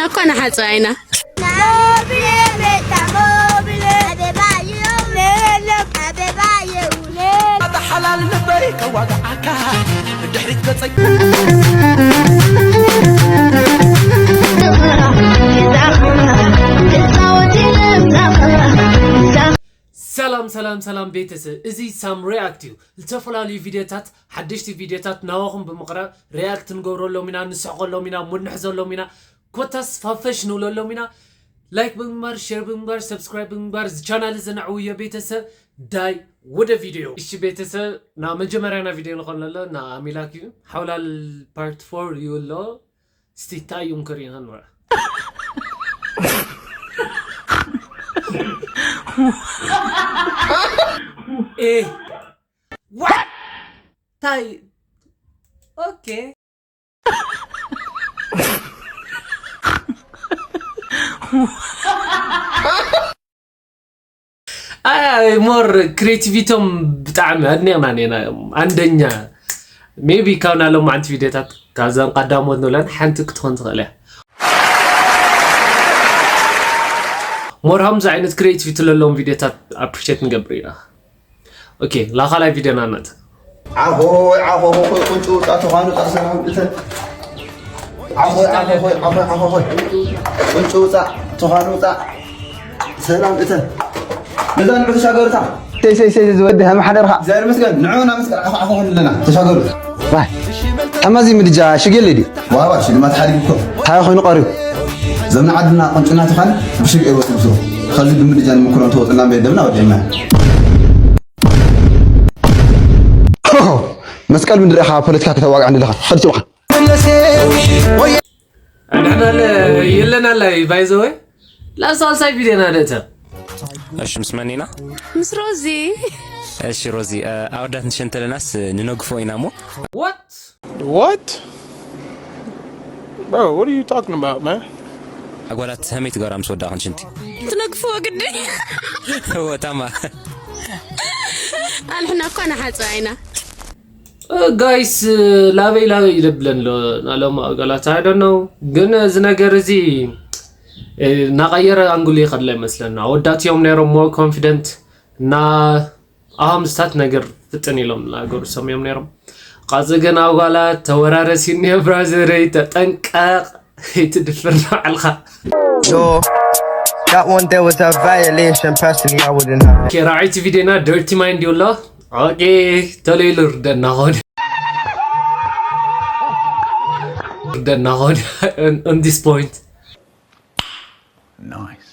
እኮ ንሓጽባ ኢና። ኣታ ሓላል ልበይ ከዋግዓካ ብድሕሪት ገጸይ ሰላም ሰላም ሰላም ቤተሰብ፣ እዚ ሳም ሪያክት እዩ። ዝተፈላለዩ ቪድዮታት፣ ሓደሽቲ ቪድዮታት ናባኹም ብምቕራብ ሪያክት ንገብረሎም ኢና፣ ንስሕቀሎም ኢና፣ ሙድ ንሕዘሎም ኢና። ኮታስ ፋፈሽ ንብለሎም ኢና። ላይክ ብምግባር፣ ሼር ብምግባር፣ ሰብስክራይብ ብምግባር እዚ ቻናል እዚ ነዕውዮ ቤተሰብ። ዳይ ወደ ቪድዮ። እሺ ቤተሰብ፣ ና መጀመርያ ና ቪድዮ ንኾን ኣሎ ና ኣሚላክ እዩ። ሓውላል ፓርት ፎር እዩ ኣሎ። እስቲ እንታይ እዮም ክሪኢና ንርኣ። ኤ፣ ዋት? ታይ? ኦኬ። ኣይ ሞር ክሬቲቪቶም ብጣዕሚ ኣድኒቕና ኔና። ኣንደኛ ሜቢ ካብ ናይ ሎማዓንቲ ቪድዮታት ካብዘን ቀዳሞት ንብለን ሓንቲ ክትኾን ትኽእል እያ። ሞር ከምዚ ዓይነት ክሬቲቪቲ ዘለዎም ቪድዮታት ኣፕሪሼት ንገብር ኢና። ኦኬ ላኻላይ ቪድዮና እናተ ዓኾይ ዓኾኾይ ቁንጭ ውፃ ተዃኑ ውፃ ሰላም እተ ዓኾይ ዓኾኾይ ዓኾይ ዓኾኾይ ቁንጭ ውፃ ተዃኑ ውፃ ሰላም እተ ነዛ ንዑ ተሻገሩታ ሰይ ሰይ ሰይ ዝወዲ ሃም ሓደርካ እግዚኣብሔር ይመስገን ንዑ ናብ መስቀል ዓኾ ዓኾ ክንለና ተሻገሩ ተማዚ ምድጃ ሽግል ድዩ ዋባ ሽልማት ሓዲግ እኮ እንታይ ኮይኑ ቀሪቡ ዘምና ዓድና ቁንጭና ተዃን ብሽግ እየ ወፅብስሩ ከዚ ብምድጃ ንምክሮ ተወፅና መደብና ወዲእና መስቀል ምንድረኻ ፖለቲካ ከተዋግዕ ንለኻ ፈልጥልኻ ንሕና የለናላይ ባይዘወይ ላሳልሳይ ቪድዮና ደተ እሺ ምስ መን ኢና ምስ ሮዚ እሺ ሮዚ ኣወዳት ንሸንተለናስ ንነግፎ ኢና ሞ ዋት What? Bro, what are you talking about, man? ኣጓላት ሃመይ ትገብራ ምስ ወዳእኽን ሽንቲ ትነግፍዎ ግዲ ወታማ ኣንሕና እኳ ንሓፅባ ኢና ጋይስ ላበይ ላበይ ይደብለን ኣሎ ናሎም ኣገላት ኣይደ ነው ግን እዚ ነገር እዚ ናቀየረ ኣንጉል ይኸድላ ይመስለና ወዳት እዮም ነይሮም ሞር ኮንፊደንት እና ኣምስታት ነገር ፍጥን ኢሎም ናገሩ ሰም እዮም ነይሮም ቃጽ ግን ኣጓላት ተወራረሲኒ ብራዘረይ ተጠንቀቅ ይትድፍር ንባዕልኻ Yo, that one there was a violation. Personally, I wouldn't have it. ራዒቲ ቪድዮና ደርቲ ማይንድ ይብሎ ኦኬ ተለይሉ ርደና ኾን ርደና ኾን on this point Nice.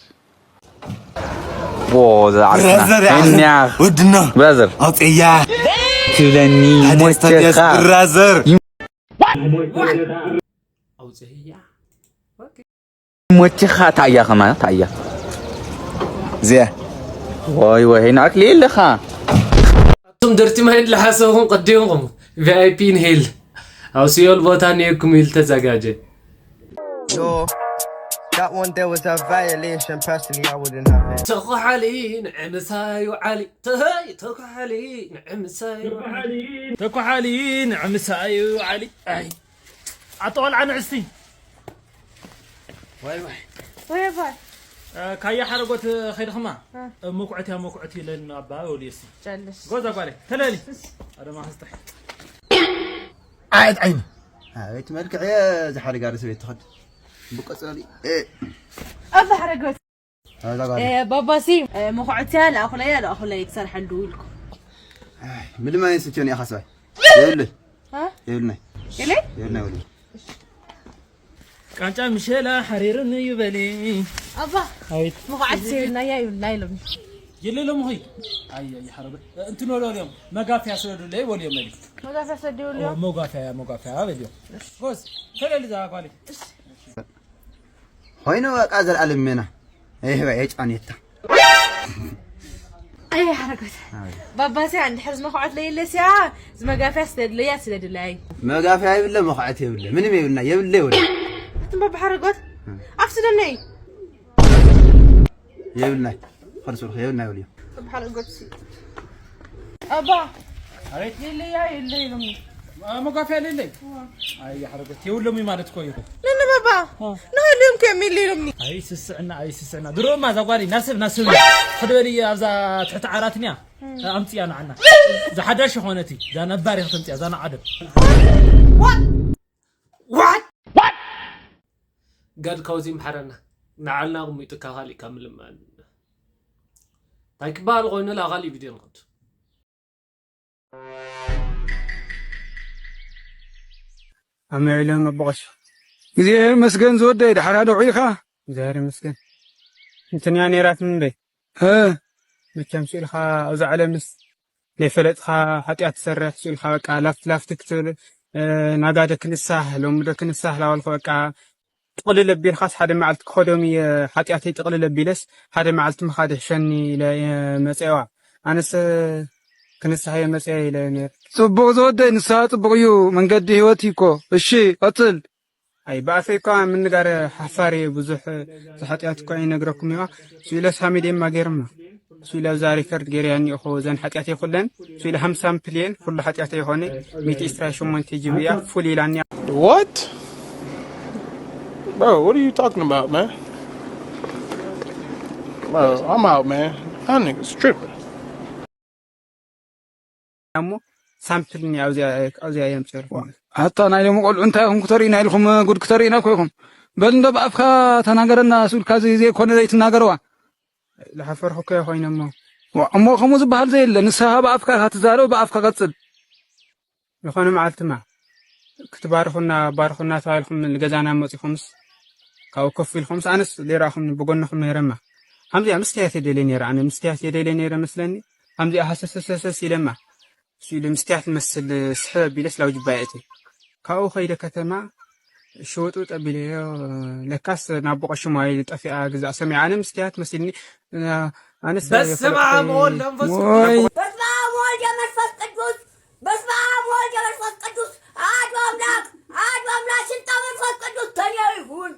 Whoa, the Arsenal. Brother, Arsenal. What's the name? Brother. I'll say yeah. Tulani, Mocheka. Brother. ኣውፅህያ ሞችኻ ታያ ኸማ ታያ እዚኣ ወይ ወይ ናክ ሌለኻ ኣቱም ደርቲ ማይን ለሓሰኹም ቅዲምኹም ቪኣይፒ ንሄል ኣብ ሲኦል ቦታ ነየኩም ኢል ተዘጋጀ Yo, that one there was a violation. Personally, I wouldn't have it. ተኳሓሊ ንዕምሳዩ ዓሊ ተይ ተኳሓሊ ንዕምሳዩ ተኳሓሊ ንዕምሳዩ ዓሊ ኣይ ኣቶ ቆልዓ ንዕስቲ ዋይ ዋይ ወይ ባይ ካያ ሓረጎት ከይድኽማ መኩዕት እያ መኩዕት ኢለን ኣባ ወልየሲ ጨልስ ጎዛ ጓለ ተለሊ ኣደማ ክስጥሕ ዓየት ዓይኒ ኣቤት መልክዕ ዝሓደጋ ርእሲ ቤት ትኸድ ብቀፃሊ ኣባ ሓረጎት ኣዛ ጓለ ባባሲ መኹዕትያ ለኣኹለያ ለኣኹለይ ክሰርሐሉ ኢልኩ ምልማይ ስትዮን ኢኻ ሰባይ የብለይ የብልናይ ኢለ የብልናይ ወዲ ቃንጫ ምሸላ ሓሪርኒ እዩ በሊ ኣባ መኹዓት ዘይብልናያ ይብልና ኢሎም የለ ሎምኺ ኣየ ይሓረበ እንትን ወለልዮም መጋፍያ ስደዱለይ ወልዮም መሊ መጋፍያ ሰዲውልዮ መጋፍያ መጋፍያ በልዮ ጎስ ተለሊ ዛ ጓሊ ኾይኑ በቃ ዘልኣለም ሜና ይህባ የጫኔታ ኣይ ሓረጎት ባባስያ እንድሕር ዝመኹዓት ለየለስያ ዝመጋፍያ ስደድለያ ስደድለይ መጋፍያ የብለ መኹዓት የብለ ምንም የብልና የብለ ይብለ እትም ባባ ሓረጎት ኣፍስደለይ የብልናይ ኸልሱልኸ የብልና ይብልዮ ባባ ሓረጎት ኣባ ኣቤት የለያ የለ ኢሎም መጋፍያ ለለይ ኣይ ሓረጎት የብሎሚ ማለት እኮ እዩ ነነ ባባ ንሃልዮም ከሚል ኢሎምኒ። ኣይስስዕና ኣይስስዕና ድሮማ እዛ ጓል ናስብ ናስብ። ክድበል ኣብዛ ትሕቲ ዓራትንያ ኣምፅያ ንዓና። ዝሓዳሽ ይኾነቲ እዛ ነባሪ ክትምፅያ እዛ ንዓደብ። ጋድ ካብዚ ምሓረና። ንዓልና ቁሚጡ ካብ ካሊእ ካብ ምልማን እንታይ ክበሃል ኮይኑ ላ ካሊእ ቪድዮ ንኸድ። ኣመ ዒሎም ኣቦ ቀሺ። እግዚኣብሔር ይመስገን ዝወደይ፣ ደሓር ዶ ውዒልካ? እግዚኣብሔር ይመስገን። እንትንያ ነይራትኒ እንበይ? እ መቸም ስኢልካ ኣብዛ ዓለምስ ዘይፈለጥካ ሓጢኣት ትሰርሕ ስኢልካ በቃ ላፍት ላፍት ክትብል፣ እ፣ ናጋ ዶ ክንሳህ ሎሚ ዶ ክንሳህ ላበልኩ በቃ ጥቕልል ኣቢልካስ ሓደ መዓልቲ ክኸዶም እየ ሓጢኣተይ ጥቕልል ኣቢለስ ሓደ መዓልቲ ምኻድ ይሕሸኒ ኢለ እየ መፅኤዋ። ኣነስ ክንስሓ እየ መፅኤ ኢለ እየ ነይረ። ፅቡቕ ዝወደይ፣ ንስሓ ፅቡቕ እዩ፣ መንገዲ ህይወት እዩ እኮ። እሺ፣ ቀፅል። ኣይ ብኣፈይ እኳ ምንጋር ሓፋር እየ፣ ብዙሕ ዝሓጢኣት እኳ ይነግረኩም እየ። ስኢለስ ሃሚደማ ገይርማ። ስኢለ ኣብዛ ሪከርድ ገይረያ እኒኦኹ እዘን ሓጢኣተይ ኩለን። ስኢለ ሃምሳ ፕልየን ኩሉ ሓጢኣተይ ይኾነ። ሚእቲ ዕስራ ሸሞንተ ጂቢ እያ ፉል ኢላኒ። What? Bro, what are you talking about, man? Bro, I'm out, man. That nigga's tripping. እሞ ሳምፕል እኒኣ ኣብዚኣ ኣብዚኣ እየ ኣምፅኤልኩም። ኣታ ናይ ሎሚ ቆልዑ እንታይ ኢኹም ክተርእዩና ኢልኩም ጉድ ክተርእዩና እኮ ኢኹም። በል እንዶ ብኣፍካ ተናገረና ስብልካ እዚ ዘይኮነ ዘይትናገረዋ። ዝሓፈርኩ እኮ እየ ኮይነ እሞ። ዋ፣ እሞ ከምኡ ዝበሃል ዘየለ፣ ንስኻ ብኣፍካ ኢኻ ትዛረብ፣ ብኣፍካ ቀጽል። ዝኾነ መዓልትማ ክትባርኹና ባርኹና ተባሂልኩም ንገዛና መፂኹምስ ካብኡ ኮፍ ኢልኩምስ ኣነስ ዘይረኣኹምኒ ብጎንኹም ነይረማ። ከምዚኣ ምስትያት የደልየ ነይረ ኣነ ምስትያት የደልየ ነይረ መስለኒ። ከምዚኣ ሃሰሰሰሰስ ኢለማ እሱ ኢሉ ምስትያት መስል ስሕብ ኣቢለስ ላውጅባየ እትየ። ካብኡ ከይደ ከተማ ሽውጥውጥ ኣቢለዮ ለካስ ናብ ቦቐሽማይ ጠፊኣ ግዛእ ሰሚዓ ኣነ ምስትያት መሲልኒ። ኣነስ በስመ አብ ወወልድ ወመንፈስ ቅዱስ። በስመ አብ ወወልድ ወመንፈስ ቅዱስ። በስመ አብ ወወልድ ወመንፈስ ቅዱስ። አሐዱ አምላክ አሐዱ አምላክ ሽንጣ መንፈስ ቅዱስ ተንዮ ይሁን።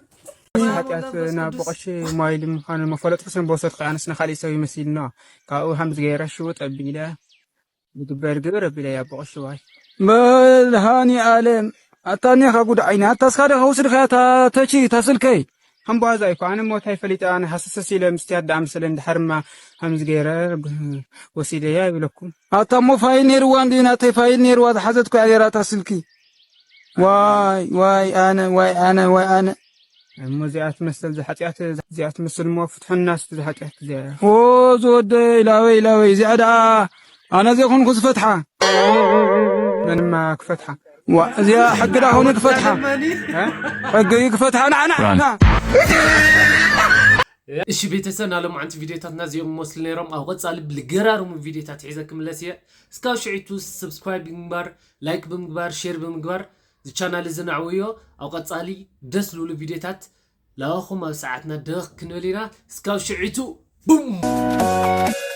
ሓጢኣት ናብ ቦቐሽ ማይል ምዃኑ መፈለጥኩ ስም በወሰድኩ ኣነስ ንኻሊእ ሰብ ይመሲልና። ካብኡ ሃምዚ ገይረ ሽውጥ ኣቢለ ዝግበር ግብር ኣቢለ እያ ቦቐሽ ዋይ። መድሃኒ ኣለም ኣታ እኒኻ ጉድ ዓይኒ ኣታ እስኻ ዲኻ ወስድኻያ እታ ተቺ እታ ስልከይ። ሃምቦ ኣዛ እኮ ኣነ ሞታይ ፈሊጠ ኣነ ሃሰሰስ ኢለ ምስትያት ደኣ መሰለ እንድሓርማ ሃምዚ ገይረ ወሲደያ ይብለኩም። ኣታ እሞ ፋይል ነይርዋ እንዲ ናተይ ፋይል ነይርዋ ዝሓዘት ኮያ ነይራ እታ ስልኪ። ዋይ ዋይ ኣነ ዋይ ኣነ ዋይ ኣነ። እሞ እዚኣ ትመስል ዝሓጢኣት እዚኣ ትመስል እሞ ፍትሑና ስቲ ዝሓጢኣት እዚኣ። ኦ ዝወደይ ላወይ ላወይ እዚኣ ደኣ ኣነ ዘይኮንኩ ዝፈትሓ። መንማ ክፈትሓ። ዋ እዚኣ ሕጊ ዳ ኾነ ክፈትሓ። ሕጊ እዩ ክፈትሓ ንዓና። እሺ ቤተሰብ ናሎማዓንቲ ቪዲዮታትና እዚኦም ይመስሉ ነይሮም። ኣብ ቀፃሊ ብልገራርሙ ቪዲዮታት ሒዘ ክምለስ እየ። እስካብ ሽዒቱ ሰብስክራይብ ብምግባር ላይክ ብምግባር ሼር ብምግባር ዝቻናል እዚ ናዕውዮ። ኣብ ቀፃሊ ደስ ዝብሉ ቪዲዮታት ላባኹም ኣብ ሰዓትና ደኽ ክንብል ኢና። እስካብ ሽዒቱ ቡም።